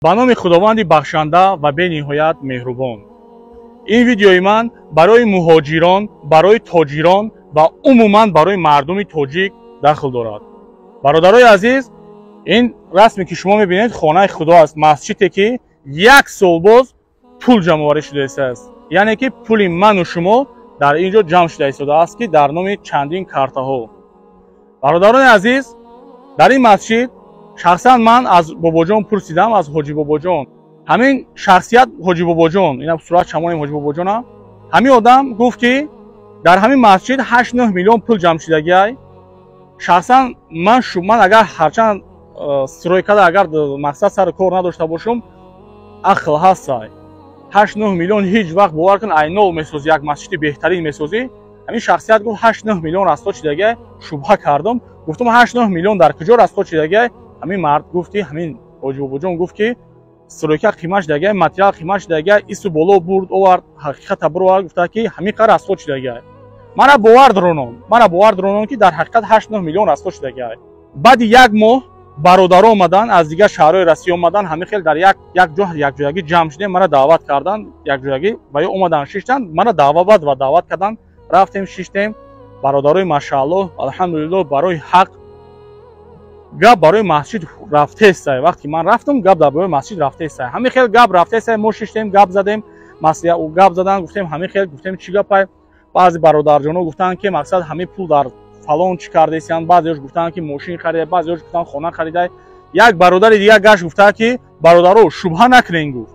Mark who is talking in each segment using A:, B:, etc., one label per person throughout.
A: Ба номи Худованди бахшанда ва бениҳоят меҳрубон. Ин видеои ман барои муҳоҷирон, барои тоҷирон ва умуман барои мардуми тоҷик дахл дорад. Бародарои азиз, ин расме, ки шумо мебинед, хонаи Худо аст, масҷиде, ки як сол боз пул ҷамъоварӣ шуда истааст, яъне ки пули ману шумо дар ин ҷо ҷамъ шуда истодааст, ки дар номи чандин картаҳо. Бародарони азиз, дар ин масҷид шахсан ман аз Бобоҷон пурсидам, аз Ҳоҷи Бобоҷон. Ҳамин шахсият, Ҳоҷи Бобоҷон, ина сурат шамонем Ҳоҷи Бобоҷона, ҳамин одам гуфт, ки дар ҳамин масҷид 8-9 миллион пул ҷамъ шудагиай. Шахсан ман агар ҳарчанд стройкада агар мақсад сари кор надошта бошум, ақл ҳастай. 8-9 миллион ҳеҷ вақт, бовар кун, ай нол месозӣ, як масҷиди беҳтарин месозӣ. Ҳамин шахсият гуфт, 8-9 миллион расход шудагиай. Шубҳа кардам, гуфтам, 8-9 миллион дар куҷо расход шудагиай? Ҳамин мард гуфт, ки ҳамин Ҳоҷи Бобоҷон гуфт, ки стройка қимат шудагиай, материал қимат шудагиай, ису боло бурд овард, ҳақиқата бировард, гуфта, ки ҳамин қадр расход шудагиай. Мара бовар дуронон, ки дар ҳақиқат 8-9 миллион расход шудагиай. Баъди як моҳ бародаро омадан, аз дигар шаҳрҳои Россия омадан, ҳамин хел дар як ҷо якҷоягӣ ҷамъ шудем. Мара даъват кардан якҷоягӣ ва ё омадан, шиштан, мара даъват ва даъват кардан. Рафтем, шиштем. Бародарои, машааллоҳ, алҳамдулиллоҳ, барои ҳақ гап барои масҷид рафтестай. Вақте ман рафтам, гап дар барои масҷид рафтестай, ҳамин хел гап рафтестай. Мо шиштем, гап задем, гап задан, гуфтем, ҳамин хел гуфтем, чӣ гапай? Баъзе бародарҷоно гуфтанд, ки мақсад ҳамин пул дар фалон чӣ кардесиянд. Баъзеош гуфтанд, ки мошин харида, баъзеош гуфтанд, хона харида. Як бародари дигар гашт, гуфта, ки бародаро, шубҳа накунен, гуфт,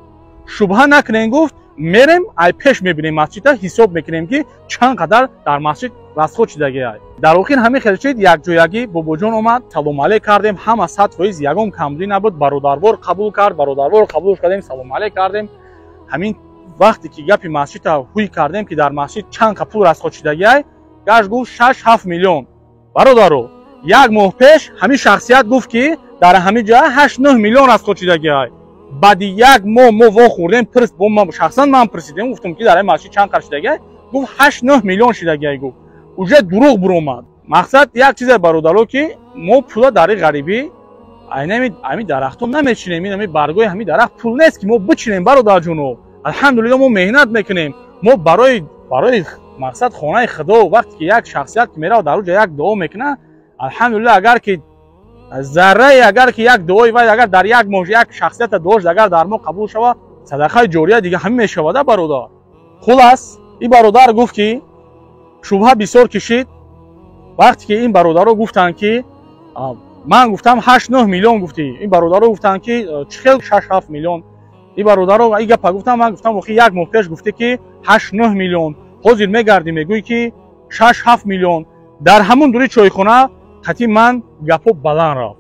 A: шубҳа накунен, гуфт, мерем, ай пеш мебинем, масҷида ҳисоб мекунем, ки чанд қадар дар масҷид расход шудагиай. Дар охир ҳамин хел шид, якҷоягӣ Бобоҷон омад, салому алейк кардем ҳама, 100%, ягон камбудӣ набуд. Бародарвор қабул кард, бародарвор қабул кардем, салому алейк кардем. Ҳамин вақте ки гапи масҷида ҳуй кардем, ки дар масҷид чанд қа пул расход шудагиай, гашт гуфт, 6-7 миллион. Бародаро, як моҳ пеш ҳамин шахсият гуфт, ки дар ҳамин ҷо 8-9 миллион расход шудагиай. Баъди як моҳ мо вохӯрдем, шахсан ман пурсидем, гуфтам, ки дар ин масҷид чанд қар шудагиай? Гуфт, 8-9 миллион шудагиай. Гуфт, уже дурӯғ буромад. Мақсад як чизе, бародаро, ки мо пула дар и ғарибӣ айнами дарахтон намечинем. Ин ами баргои ҳамин дарахт пул нест, ки мо бичинем. Бародарҷоно, алҳамдулилло, мо меҳнат мекунем. Мо барои мақсад хонаи Худо, вақте ки як шахсият ки меравад, дар уҷа як дуо мекунад, алҳамдулилло, агар ки заррае, агар ки як дуои вай агар дар як моҳ як шахсията дуош агар дар мо қабул шавад, садақаи ҷория дига ҳамин мешавада, бародар. Хулас, ин бародар гуфт, ки шубҳа бисёр кишид. Вақте ки ин бародаро гуфтанд, ки ман гуфтам, 8-9 миллион гуфтӣ, ин бародаро гуфтанд, ки чӣ хел 6-7 миллион? Ин бародаро ин гапа гуфтам. Ман гуфтам, охи, як моҳ пеш гуфтӣ, ки 8-9 миллион, ҳозир мегардӣ, мегӯӣ, ки 6-7 миллион. Дар ҳамун дури чойхона қати ман гапҳо баланд рафт.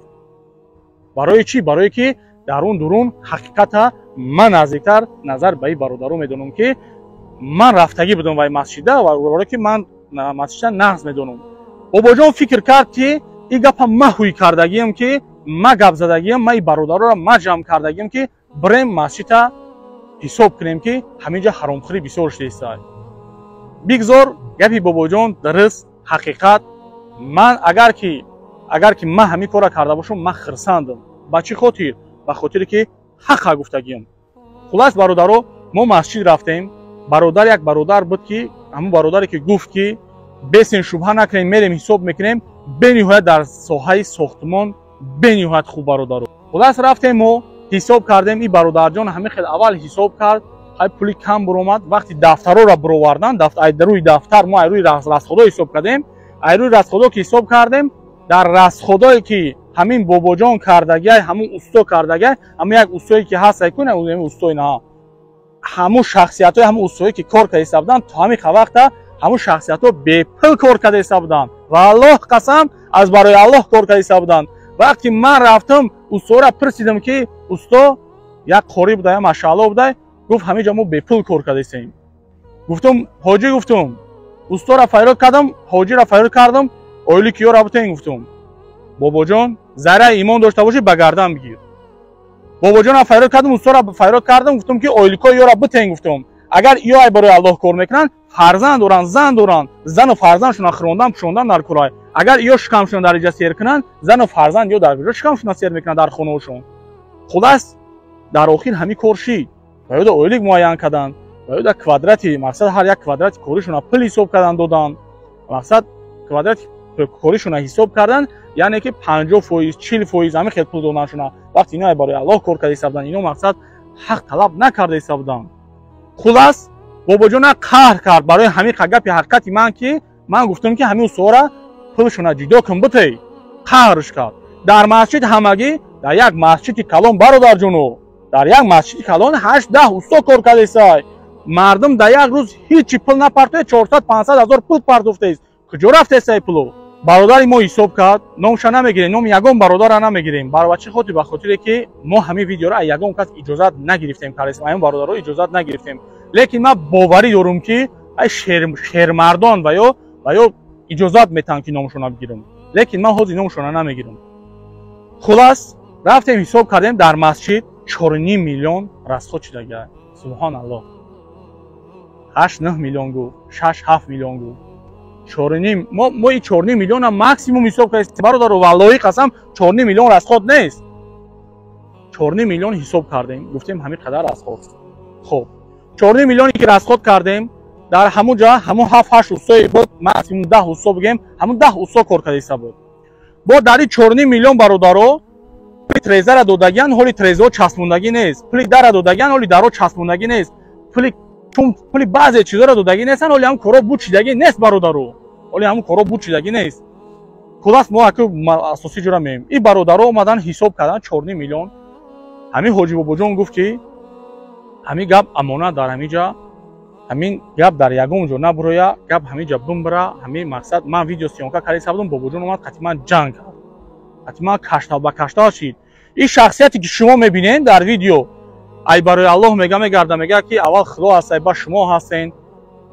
A: Барои чӣ? Барое ки дар он дурун ҳақиқата ман наздиктар назар ба ин бародаро медонам, ки ман рафтагӣ будам вай масҷида ва барое ки ман масҷида нағз медонам. Бобоҷон фикр кард, ки ин гапа ма ҳуй кардагиам, ки ма гап задагиам, ма ин бародароро ма ҷамъ кардагиам, ки бирем, масҷида ҳисоб кунем, ки ҳамин ҷа ҳаромхӯрӣ бисёр шудааст. Бигзор гапи Бобоҷон дуруст, ҳақиқат. Ман агар ки ман ҳамин корро карда бошам, ман хирсандам. Ба чӣ хотир? Ба хотире ки ҳаққа гуфтагиам. Хулас, бародаро, мо масҷид рафтем. Бародар, як бародар буд, ки ҳамун бародаре ки гуфт, ки бесен, шубҳа накунем, мерем, ҳисоб мекунем, бениҳоят дар соҳаи сохтмон бениҳоят хуб, бародаро. Хулас, рафтем, мо ҳисоб кардем. Ин бародарҷон ҳамин хел аввал ҳисоб кард, ҳай пули кам буромад. Вақти дафтарора буровардан, рӯи дафтар мо ай рӯи расходо ҳисоб кардем. Ай рӯи расходо ки ҳисоб кардем, дар расходое ки ҳамин Бобоҷон кардагиай, ҳамун усто кардагиай, ҳамун як устое ки ҳаст, айкун устои на, ҳамун шахсиятҳои ҳамун устое ки кор карда иста буданд, то ҳамин вақта ҳамун шахсиятҳо бепул кор карда иста буданд ва Аллоҳ қасам, аз барои Аллоҳ кор карда иста буданд. Вақте ман рафтам, устора пурсидам, ки усто як қорӣ буда, машаалло буда, гуфт, ҳамин ҷо мо бепул кор карда истем. Гуфтам, ҳоҷӣ, гуфтум, устора фарёд кардам, ҳоҷиро фарёд кардам, оили киёра бутен, гуфтум, бобоҷон, зарраи имон дошта бошӣ, ба гардан бигир. Бобоҷонам фарёд кардам, устора фарёд кардам, гуфтум, ки оиликои ёра битен, гуфтум, агар ё ай барои Аллоҳ кор мекунанд, фарзанд доранд, зан доранд, зану фарзандшона хӯрондан, пӯшондан дар курай. Агар ё шикамшона дар иҷа сер кунанд, зану фарзанд ё дар куҷо шикамшона сер мекунанд? Дар хонаошон. Хулас, Дар охир ҳамин кор шид. Ва ёда ойлик муайян карданд, ва ёда квадрати, мақсад, ҳар як квадрати коришона пул ҳисоб кардан доданд. Мақсад, квадрати коришона ҳисоб кардан, яъне ки 50%, 40% ҳамин хел пул доданшона. Вақти ино барои Аллоҳ кор карда ҳисаб, ино, мақсад, ҳақ талаб накарда ҳисаб буданд. Хулас, Бобоҷона қаҳр кард барои ҳамин гапи ҳақиқати ман, ки ман гуфтам, ки ҳамин устора пулшона ҷудо кун битей. Қаҳрш кард. Дар масҷид ҳамагӣ, дар як масҷиди калон, бародарҷоно, дар як масҷиди калон 8-10 усто кор кардесай. Мардум дар як рӯз ҳичи пул напартоед, 400-500 ҳазор пул партофтест. Куҷо рафтесай пуло? Бародари мо ҳисоб кард, номша намегирем, номи ягон бародара намегирем. Ба чӣ хотир? Ба хотире ки мо ҳамин видеоро аз ягон кас иҷозат нагирифтем, кардесем, ҳамин бародаро иҷозат нагирифтем. Лекин ман боварӣ дорум, ки ай шермардон ва ё иҷозат метаҳанд, ки номшона бигирам, лекин ман ҳозир номшона намегирам. Хулас, рафтем, ҳисоб кардем, дар масҷид 4,5 миллион расход шудага. Субҳоналлоҳ! 8-9 миллион гуфт, 6-7 миллион гуфт, чорним. Мо и 4,5 миллиона максимум ҳисоб кардем, бародару, валлоҳи қасам, 4,5 миллион расход нест. 4,5 миллион ҳисоб кардем, гуфтем, ҳамин қадар расход. Хоб, 4,5 миллионе ки расход кардем, дар ҳамун ҷа ҳамун ҳафт ҳашт устои буд, максимум 10 усто бигем, ҳамун 10 усто кор карда буд. Бо дар и 4,5 миллион, бародаро, пули трезара додагиан, ҳоли трезаҳо часпондагӣ нест, пули дара додагиан, ҳоли даро часпондагӣ нест, пули чун пули баъзе чизоро додагӣ нестан, ҳоли ҳам коро бучидагӣ нест, бародаро, ҳоли ҳамун коро бучидагӣ нест. Хулас, мо аку асосӣ ҷура меем. И бародаро омадан, ҳисоб кардан, 4,5 миллион. Ҳамин Ҳоҷи Бобоҷон гуфт, ки ҳамин гап амонат, дар ҳамин ҷа ҳамин гап дар ягон ҷо набуроя, гап ҳамин ҷа бимбира. Ҳамин, мақсад, ман видеосъёмка карда будам. Бобоҷон омад, қатъи ман ҷанг кард, қатъи ман каштал ба каштал шид. Ин шахсияте ки шумо мебинед дар видео, ай барои Аллоҳ мега, мегарда, мега, ки аввал Худо ҳаст, ай ба шумо ҳастен,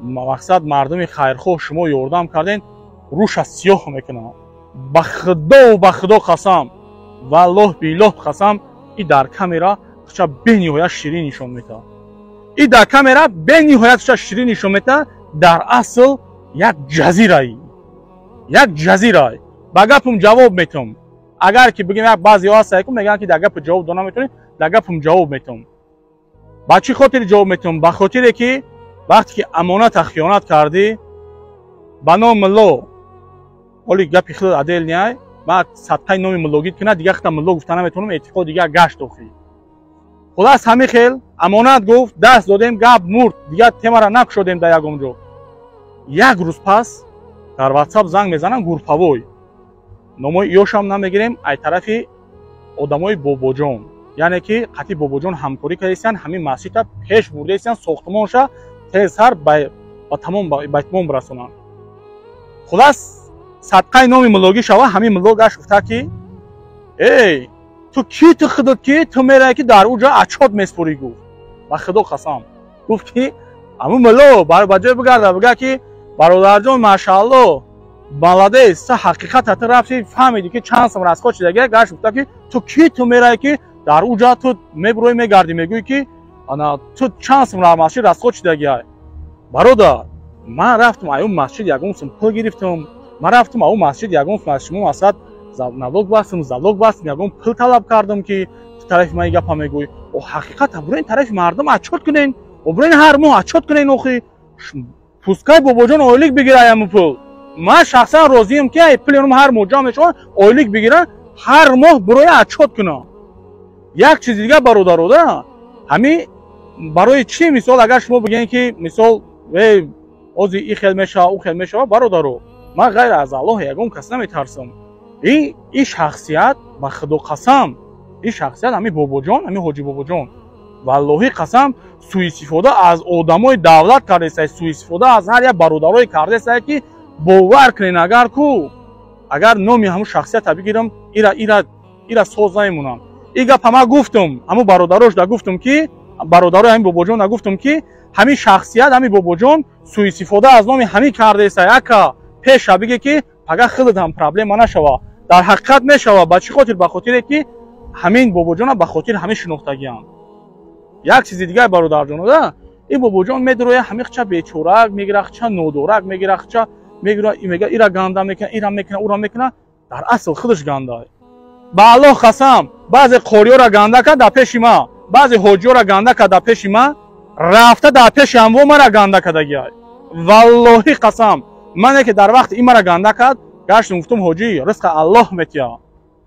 A: мақсад, мардуми хайрхоҳ, шумо ёрдам карден, рӯша сиёҳ мекунад. Ба Худову ба Худо қасам, валлоҳ биллоҳ қасам, и дар камера хуча бениҳоят ширин нишон метаҳад, и дар камера бениҳоят хуча ширин нишон метаҳад. Дар асл як ҷазираи, як ҷазирай. Ба гапум ҷавоб метум. Агар ки бигем, як баъзеҳо ҳастае, ку мегӯянд, ки дар гапи ҷавоб дона метавонӣ, дар гапум ҷавоб метум. Ба чӣ хотир ҷавоб метум? Ба хотире ки вақте ки амоната хиёнат кардӣ ба номи мулло, ҳоли гапи худат адел неай, ман садқаи номи муллогит кунад, дигар худам мулло гуфта наметавонам, эътиқод дигар гашт охӣ. Хулас, ҳамин хел амонат гуфт, даст додем, гап мурд, дигар темара накушодем дар ягон ҷо. Як рӯз пас дар Ватсап занг мезанам групповой, номои ёшам намегирем, ай тарафи одамои Бобоҷон, яъне ки қатъи Бобоҷон ҳамкорӣ кардастиян, ҳамин масҷидта пеш бурдаистиян, сохтмонша тезтар ба тамом ба итмом бирасонанд. Хулас, садқаи номи муллогӣ шава, ҳамин мулло гашт, гуфта, ки эй, ту ки, ту худат ки, ту меравӣ, ки дар уҷа отчёт меспорӣ? Гуфт, ба Худо қасам, гуфт, ки ҳамун мулло ба ҷой бигарда, бига, ки бародарҷон, машаалло, молодец, ту ҳақиқата, ту рафти, фаҳмидӣ, ки чанд сум расход шудагия. Гашт, гуфта, ки ту ки, ту меравӣ, ки дар уҷа ту мебуроӣ, мегардӣ, мегӯӣ, ки ана ту чанд сум масҷид расход шудагия. Бародар, ман рафтам аю масҷид, ягон сум пул гирифтам? Ман рафтам ау масҷид, ягон сум аз шумо, масалан, налог бастам, залог бастам, ягон пул талаб кардам, ки ту тарафи ман гапа мегӯӣ? О, ҳақиқата, буроин тарафи мардум отчёт кунен, о, буроин ҳар моҳ отчёт кунен охи. Пускай Бобоҷон ойлик бигира яму пул. Ман шахсан розием, ки ай пули ҳар моҳ ҷамъ мешавад, ойлик бигиран, ҳар моҳ бурои отчёт кунам. Як чизи дигар, бародарода, ҳамин барои чӣ, мисол, агар шумо бигӯем, ки мисол, э, ози и хел мешава, ӯ хел мешава, бародаро, ман ғайр аз Аллоҳ ягон кас наметарсам. И шахсият, ба Худо қасам, ин шахсият, ҳамин Бобоҷон, ҳамин Ҳоҷи Бобоҷон, валлоҳи қасам, суистифода аз одамои давлат кардеста, суистифода аз ҳар як бародарое кардеста, ки бовар кунен, агар ку агар номи ҳамун шахсията бигирам, ира соз намемонам. И гапа ман гуфтум, ҳамун бародарош да гуфтум, ки бародарои ҳамин Бобоҷон да гуфтум, ки ҳамин шахсият, ҳамин Бобоҷон суистифода аз номи ҳамин кардеста. Яка пеша биге, ки пага худат ҳам проблема нашава. Дар ҳақиқат мешава. Ба чӣ хотир? Ба хотире ки ҳамин Бобоҷона ба хотири ҳамин шинохтагиам. Як чизи дигар, бародарҷонода, ин Бобоҷон медуроя, ҳамин хча бечорак мегира, хча нодорак мегира, хча мегира, мега, ира ганда мекуна, ира мекуна, ура мекуна. Дар асл худаш ганда. Ба Аллоҳ қасам, баъзе қориёра ганда кард дар пеши ма. Баъзе ҳоҷиёра ганда кард дар пеши ман, рафта дар пеши ҳамво мара ганда кардагиай. Валлоҳи қасам, мане ки дар вақти ин мара ганда кард, гаштум гуфтум: ҳоҷӣ, ризқа Аллоҳ метия,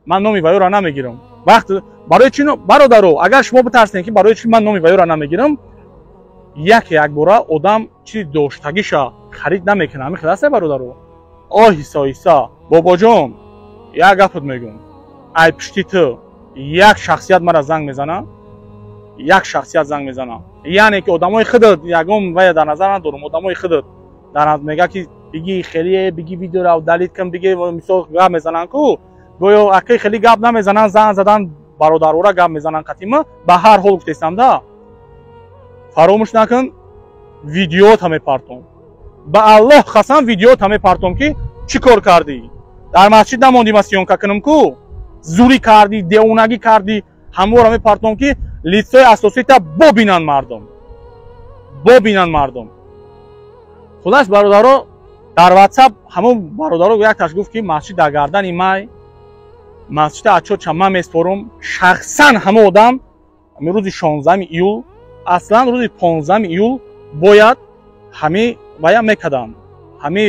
A: ман номи ваёра намегирам. Вақт барои чи, бародаро, агар шумо битарсем, ки барои чи ман номи ваёра намегирам, яке якбора одам чизи доштагиша харид намекунад. Ҳамин хел аст, бародаро. Оҳиста оҳиста, бобоҷон, як гапот мегӯм: ай пишти ту як шахсият мара занг мезана, як шахсият занг мезана, яъне ки одамои худат, ягон вая дар назар надорум, одамои худат дар мега, ки биги хелие, биги видеора удалить кун, биги, мисол, гап мезананд ку, гӯё акай хеле гап намезананд, занг задан бародарора гап мезананд қатима. Ба ҳар ҳол гуфтестам да, фаромӯш накун, видеота мепартом, ба Аллоҳ қасам, видеота мепартом, ки чӣ кор кардӣ. Дар масҷид намондӣ, ма съёмка кунам ку, зурӣ кардӣ, девонагӣ кардӣ, ҳамвора мепартом, ки лицо и асосита бобинанд мардум, бобинанд мардум. Хулас, бародаро, дар Ватсап ҳамон бародаро якташ гуфт, ки масҷид дар гардани май, масҷида отчёт ша ман меспорум шахсан. Ҳамон одам ҳамин рӯзи 16 июл, аслан рӯзи 15 июл бояд ҳами вая мекардам, ҳами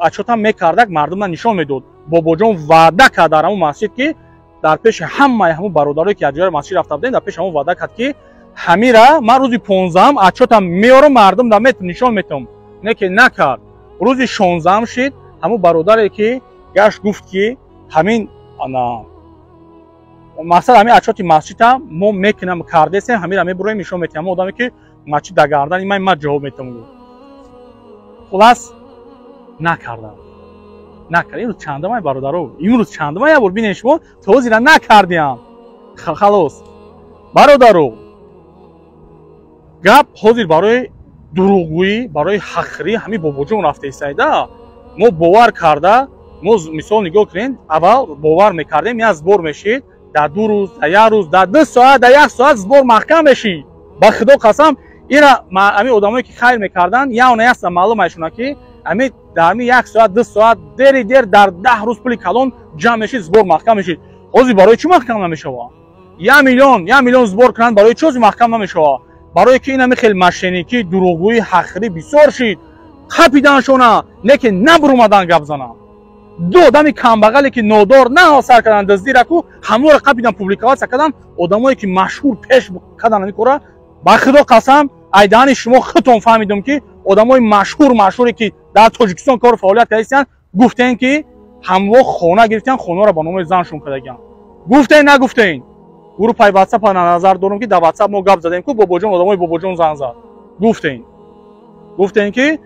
A: отчёт ам мекардак, мардумна нишон медод. Бобоҷон ваъда кард дар ҳамон масҷид, ки дар пеши ҳамаи ҳамон бародарое, ки аз ҷои масҷид рафта будем, дар пеши ҳамон ваъда кард, ки ҳамира ман рӯзи 15-ам отчёт ам меорам, мардум да нишон метавам. Не ки накард. Рӯзи 16-ам шид, ҳамон бародаре ки гашт, гуфт, ки ҳамин ана мақсад, ҳамин отчёт и масҷида мо мекунам, кардесем, ҳамира мебуроем, нишон метиҳам. Ҳамон одаме, ки масҷид дар гардани ман, ман ҷавоб метавам, гуфт. Хулас, накардам, накард. Имрӯз чандамай, бародаро? Имрӯз чандамай? Як бор бинед шумо, то ҳозира накардиам. Халос, бародаро, гап ҳозир барои дурӯғгӯӣ, барои ҳаққирӣ ҳамин бобоҷон рафтаистайда. Мо бовар карда, мо, мисол, нигоҳ кунед, аввал бовар мекардем, як сбор мешид, дар 2 рӯз, дар як рӯз, дар 2 соат, дар як соат сбор маҳкам мешид. Ба Худо қасам, ира ҳамин одамое, ки хайр мекарданд, явна яста маълум айшона, ки ҳамин дар ҳамин як соат, 2 соат, дери дер дар 10 рӯз пули калон ҷамъ мешид, сбор маҳкам мешид. Ҳозир барои чӣ маҳкам намешавад? 1 миллион, 1 миллион сбор кунанд, барои чӣ ҳозир маҳкам намешавад? Барое ки ин ҳами хел мошенник ӣ, дурӯғгӯӣ, ҳаққирӣ бисёр шид. Қапиданшона, лекин набурумадан гап зананд. Ду одами камбағале, ки нодор на сар кардан дуздира ку, ҳаморо қапидан, публиковаться кардан. Одамое, ки машҳур пеш кардан ҳамин кора, ба Худо қасам, айдаҳани шумо худтон фаҳмидум, ки одамои машҳур, машҳуре, ки дар Тоҷикистон кору фаъолият кардастиянд, гуфтем, ки ҳамво хона гирифтиян, хонаро ба номои заншон кардагиян. Гуфтен, нагуфтен? Группаи Ватсапа назар дорум, ки дар Ватсап мо гап задем ку, бобоҷон, одамои бобоҷон занг зад, гуфтен, гуфтен, ки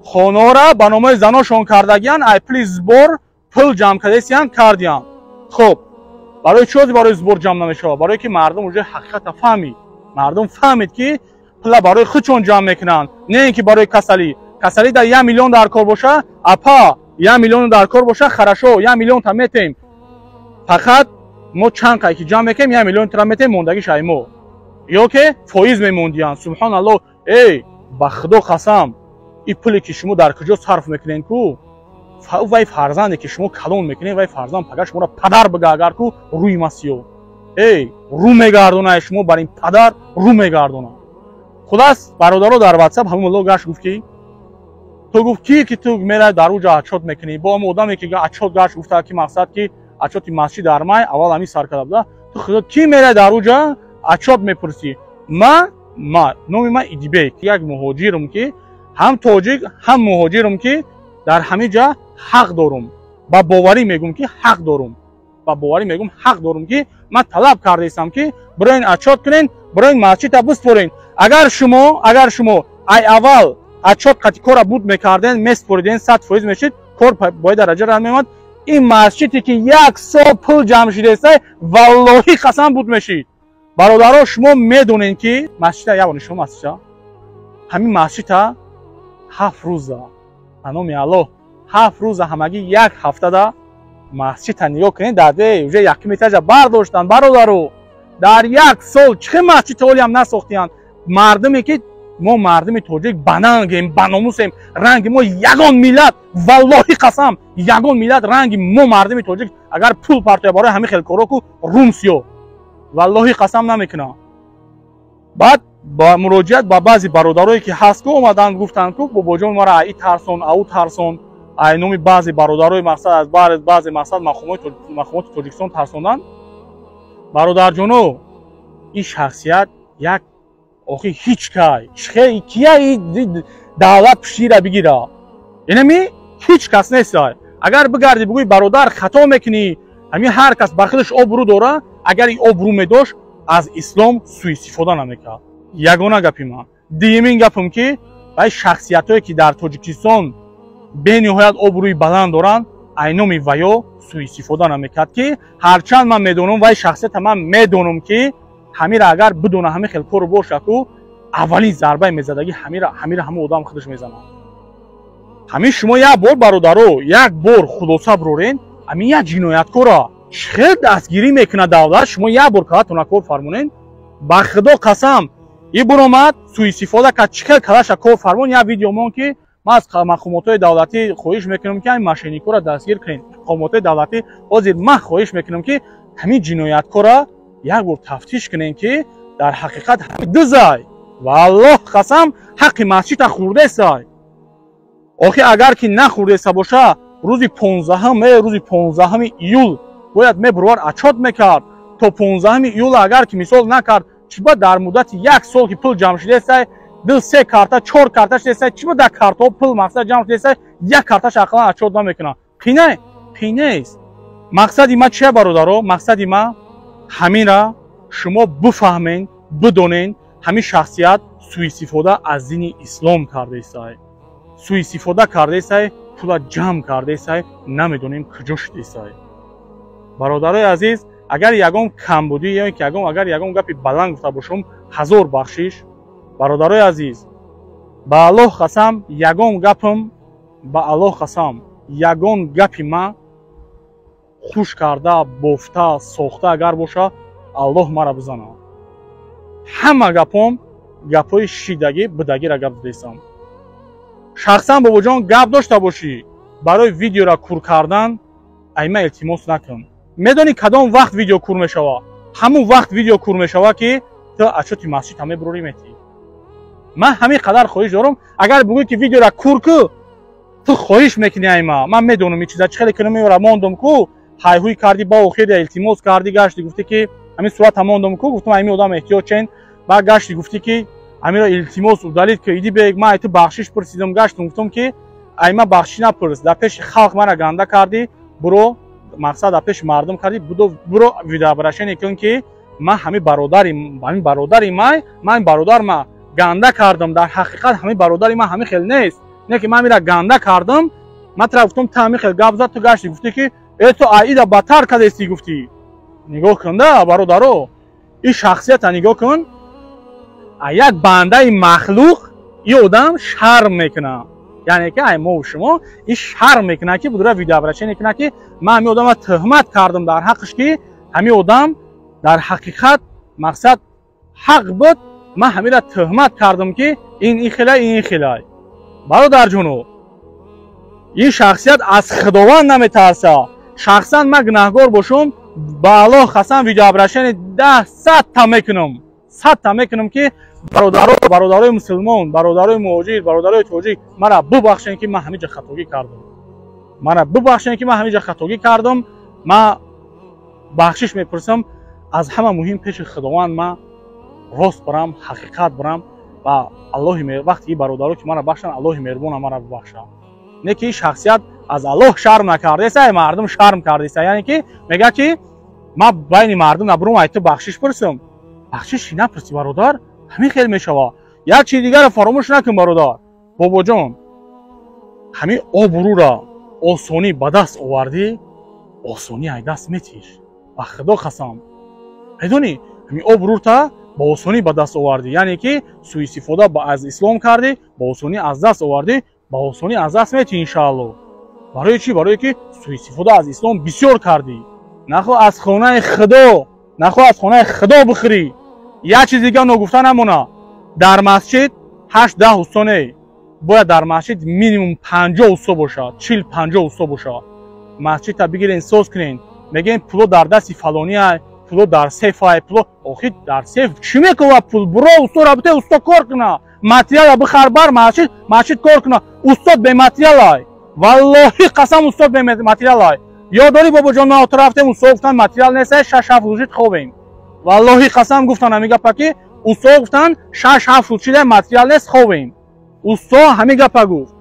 A: хонора ба номои заношон кардагиян, ай пули сбор пул ҷамъ кардастиян, кардиян. Хуб, барои чӣ ҳозир барои сбор ҷамъ намешавад? Барое ки мардум уже ҳақиқата фаҳмид. Мардум фаҳмид, ки пула барои худшон ҷамъ мекунанд, не ин ки барои касалӣ. Касалӣ дар 1 миллион дар кор боша, апа, 1 миллион дар кор боша, хорошо, 1 миллион та метем. Фақат мо чанд қай ки ҷамъ мекунем, 1 миллион тра метем, мондагиш ай мо ё ки фоиз мемондиянд. Субҳоналло, эй, ба Худо қасам, ин пуле, ки шумо дар куҷо сарф мекунед ку, вай фарзанде, ки шумо калон мекунед, вай фарзанд пага шуморо падар бига агар ку, рӯи масиё, эй, рӯ мегардона, шумо бар ин падар рӯ мегардона. Хулас, бародаро, дар Ватсап ҳамон мулло гашт, гуфт, ки ту, гуфт, ки ту мерай дар уҷа отчёт мекунӣ бо ҳамон одаме, ки отчёт гашт, гуфта, ки мақсад, ки отчёт и масҷид дар май аввал ҳамин сар карда буда. Ту худо ки мерай дар уҷа отчёт мепурсӣ? Ма номи ман Идибек, як муҳоҷирам, ки ҳам тоҷик, ҳам муҳоҷирам, ки дар ҳамин ҷа ҳақ дорум. Ба боварӣ мегӯм, ки ҳақ дорум, ба боварӣ мегӯм, ҳақ дорум, ки ман талаб кардаистам, ки бироен отчёт кунен, бироен масҷида биспорен. Агар шумо ай аввал отчёт қати кора буд мекарден, меспориден, 100% мешид, кор бои дараҷа ра меомад. Ин масҷиде, ки як сол пул ҷамъ шидаистай, валлоҳӣ қасам, буд мешид. Бародаро, шумо медонед, ки масҷида як бор нишон, масҷида, ҳамин масҷида 7 рӯза, ба номи Аллоҳ, 7 рӯза, ҳамагӣ як ҳафтада масҷида нигоҳ кунед, дар де уже якум этаж а бардоштанд. Бародаро, дар як сол чӣ хел масҷиди олиам насохтиянд? Мардуме, ки мо мардуми тоҷик банангем, баномусем, ранги мо ягон миллат, валлоҳи қасам, ягон миллат ранги мо мардуми тоҷик агар пул партоя барои ҳамин хел коро ку, рум сиё, валлоҳи қасам, намекунам. Баъд ба муроҷиат ба баъзе бародарое ки ҳаст ку омаданд, гуфтанд ку бобоҷон, мара ай тарсон, ау тарсон, ай номи баъзе бародарои мақсад аз баъзе мақсад мақомоти Тоҷикистон тарсонданд. Бародарҷоно, ин шахсият як охи ҳеҷ кай кия давлат пуштира бигира, инами ҳеҷ кас нестай. Агар бигардӣ бигӯӣ бародар хато мекунӣ, ҳамин ҳар кас ба худаш обрӯ дора, агар ин обрӯ медошт аз ислом суистифода намекард. Ягона гапи ман. Дуюмин гапам ки вай шахсиятҳое ки дар Тоҷикистон бениҳоят обрӯи баланд доранд, ай номи ваё суистифода намекард, ки ҳарчанд ман медонам вай шахсията, ман медонам ки ҳамира агар бидона ҳамин хел кору боша ку аввалин зарбаи мезадагӣ ҳамира ҳамон одам худаш мезанад. Ҳамин шумо як бор бародаро, як бор хулоса бирорен, ҳамин як ҷинояткора чӣ хел дастгирӣ мекунад давлат, шумо як бор калатона кор фармонен. Ба худо қасам, и буромад суистифода кард, чӣ хел калаша кор фармон. Як видео мон ки ман аз мақомотҳои давлатӣ хоҳиш мекунам ки ҳамин мошенникҳоро дастгир кунед. Мақомотҳои давлатӣ ҳозир ман хоҳиш мекунам ки ҳамин ҷинояткора як бор тафтиш кунем ки дар ҳақиқат ҳамин дузай, валлоҳ қасам, ҳаққи масҷида хӯрдесай. Охи агар ки нахӯрдеса боша, рӯзи 15, рӯзи 15 июл бояд мебурвар отчёт мекард. То 15 июл агар ки мисол накард, чӣ ба дар муддати як сол ки пул ҷамъ шудесай, ду се карта, чор карта шудесай, чӣ ба дар картаҳо пул мақсад ҷамъ шудесай, як карташ ақаллан отчёт намекунад? Қине қинест. Мақсади ма чия бародаро? Мақсади ма ҳаминра шумо бифаҳмен, бидонен, ҳамин шахсият суистифода аз дини ислом кардесай, суистифода кардесай, пула ҷамъ кардесай, намедонем куҷо шудесай. Бародарои азиз, агар ягон камбудӣ ё ки ягон агар ягон гапи баланд гуфта бошам, ҳазор бахшиш. Бародарои азиз, ба Аллоҳ қасам, ягон гапам, ба Аллоҳ қасам, ягон гапи ман хуш карда, бофта, сохта агар боша, Аллоҳ мара бизана. Ҳама гапом гапҳои шидагӣ будагиро гап задесам. Шахсан бобоҷон гап дошта бошӣ, барои видеора кур кардан айма илтимос накун. Медонӣ кадом вақт видео кур мешава? Ҳамун вақт видео кур мешава ки ту отчёти масҷид ҳаме бурорӣ метӣ. Ман ҳамин қадар хоҳиш дорам, агар бигӯӣ ки видеора кур ку, ту хоҳиш мекунӣ айма. Ман медонам ин чиза чӣ хеле кунам, меора мондум ку, ҳайҳуй кардӣ, ба охир илтимос кардӣ, гашти гуфтӣ ки ҳамин сурата мондум ку, гуфтам ҳамин одам эҳтиёҷ чен. Баъд гашти гуфтӣ ки ҳаминро илтимос удалить ки, иди бег, ман ай ту бахшиш пурсидам, гаштам гуфтам ки айма бахшиш напурс, дар пеши халқ мара ганда кардӣ, буро мақсад дар пеши мардум кардӣ, буро видеообращение кун ки ман ҳамин бародари, ҳамин бародари май, ман бародар ма ганда кардам, дар ҳақиқат ҳамин бародари ман ҳамин хел нест, не ки ман ҳаминра ганда кардам. Ман тра гуфтам ту ҳамин хел гап зад, ту гашти гуфтӣ ки э ту аида бадтар кардести гуфтӣ. Нигоҳ кун да бародаро, ин шахсията нигоҳ кун, а як бандаи махлуқ ин одам шарм мекунад. Яъне ки ай мо шумо ин шарм мекунад ки будура видеообращение кунад ки ман ҳамин одамро тӯҳмат кардам дар ҳаққаш, ки ҳамин одам дар ҳақиқат мақсад ҳақ буд, ман ҳаминра тӯҳмат кардам ки ин ин хелай, ин хелай. Бародарҷоно, ин шахсият аз Худованд наметарса. Шахсан ман гунаҳгор бошам, ба Аллоҳ қасам, видеообращение 10 100 та мекунам, 100 та мекунам ки бародаро, бародарои мусулмон, бародарои муҳоҷир, бародарои тоҷик, мара бубахшен ки ман ҳамин ҷа хатогӣ кардам, мара бубахшен ки ман ҳамин ҷа хатогӣ кардам. Ман бахшиш мепурсам. Аз ҳама муҳим пеши Худованд ман рост барам, ҳақиқат барам ва Аллоҳи вақте ин бародаро ки мара бахшанд, Аллоҳи меҳрубона мара бубахшад. Не ки ин шахсият аз Аллоҳ шарм накардеса, мардум шарм кардеса. Яъне ки мегӯяд ки ман байни мардум набурам, ай ту бахшиш пурсам. Бахшиш чӣ напурсӣ, бародар, ҳамин хел мешавад. Як чизи дигарро фаромӯш накун, бародар бобоҷон, ҳамин обрӯра осонӣ ба даст овардӣ, осонӣ ай даст метиш. Ба худо қасам, медонӣ, ҳамин обрӯрта ба осонӣ ба даст овардӣ, яъне ки суистифода аз ислом кардӣ, ба осонӣ аз даст овардӣ, ба осонӣ аз даст метӣ иншаалло. Барои чӣ? Барое ки суистифода аз ислом бисёр кардӣ. Нахо аз хонаи худо, нахо аз хонаи худо бихӯрӣ. Як чиз дига ногуфта намона: дар масҷид 8-10 усто не, бояд дар масҷид минимум 50 усто бошад, 40-50 усто бошад. Масҷидта бигирен, соз кунен. Мегӯем пуло дар дасти фалония. Пуло дар сейф ай, пуло охи дар сейф чӣ мекунад? Пул буро усто бите, усто кор куна, материала бихар, бар масҷид, масҷид кор куна. Устод бематериалай, валлоҳи қасам, устод бематериалай. Ёд дорӣ, бобоҷон, ма рафтем, усто гуфтан, материал нест, 6-7 рӯз шид, хобем. Валлоҳи қасам, гуфтан ҳамин гапа, ки усто гуфтан, 6-7 рӯз шида, материал нест, хобем. Усто ҳамин гапа гуфт.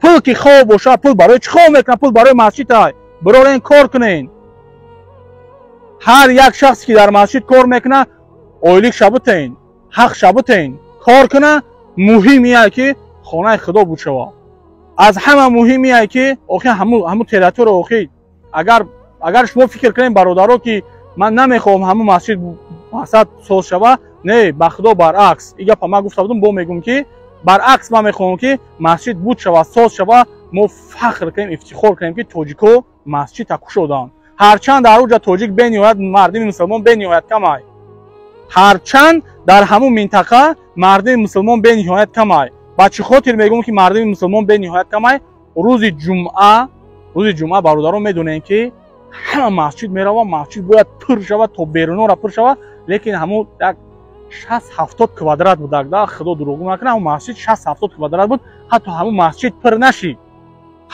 A: Пул ки хоб боша, пул барои чӣ хоб мекунад? Пул барои масҷид ай. Бирорен, кор кунен. Ҳар як шахсе ки дар масҷид кор мекунад, ойлик шабутен, ҳақ шабутен, кор куна. Муҳим ие, ки хонаи худо буд шава. Аз ҳама муҳим ие, ки охи ҳамун территория, охи агар шумо фикр кунем, бародаро, ки ман намехоҳам ҳамун масҷид мақсад соз шава, не, ба худо, баръакс. И гапа ман гуфта будам, бо мегӯм, ки баръакс, ман мехоҳам, ки масҷид буд шава, соз шава, мо фахр кунем, ифтихор кунем, ки тоҷико масҷидта кушоданд. Ҳарчанд дар уҷа тоҷик бениҳоят, мардими мусулмон бениҳоят камай. Ҳарчанд дар ҳамун минтақа мардими мусулмон бениҳоят камай. Ба чӣ хотир мегӯм, ки мардими мусулмон бениҳоят камай? Рӯзи ҷумъа, рӯзи ҷумъа, бародарон, медонем, ки ҳама масҷид мерава, масҷид бояд пур шавад, то берунора пур шавад. Лекин ҳамун як 60-70 квадрат будак да, худо дурӯғ накунад, ҳамун масҷид 60-70 квадрат буд. Ҳатто ҳамун масҷид пур нашид,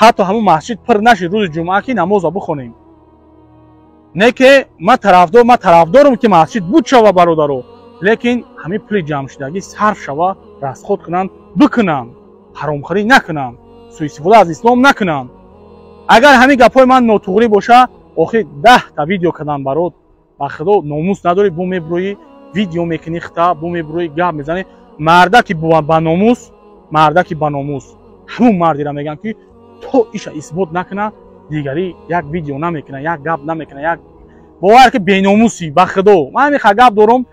A: ҳатто ҳамун масҷид пур нашид рӯзи ҷумъа, ки намоза бихонем. Не ки ман тарафдорам, ки масҷид буд шава, бародаро, лекин ҳамин пули ҷамъшудагӣ сарф шава, расход кунанд, бикунанд, ҳаромхӯрӣ накунанд, суистифода аз ислом накунанд. Агар ҳамин гапҳои ман нотуғрӣ боша, охир 10-та видео кардам, барот. Ба худо, номус надорӣ, бу мебурӯӣ, видео мекунӣ, хита бу мебурӯӣ, гап мезанӣ. Мардаки ба номус, мардаки ба номус ҳамун мардира мегӯянд, ки то иша исбот накуна, дигарӣ як видео намекуна, як гап намекуна. Як бовар ки беномусӣ, ба худо, ман ҳамин гап дорам.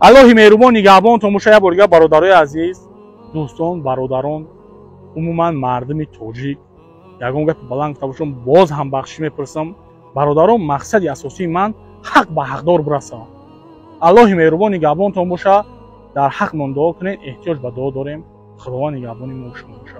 A: Аллоҳи меҳрубон нигаҳбонтон боша. Як бор дигар, бародарои азиз, дӯстон, бародарон, умуман мардуми тоҷик, ягон гапи баланд гуфта бошам, боз ҳам бахшиш мепурсам. Бародарон, мақсади асосии ман ҳақ ба ҳақдор бирасам. Аллоҳи меҳрубон нигаҳбонтон боша. Дар ҳақмон дуо кунед, эҳтиёҷ ба дуо дорем. Худованд нигаҳбони мо шумо боша.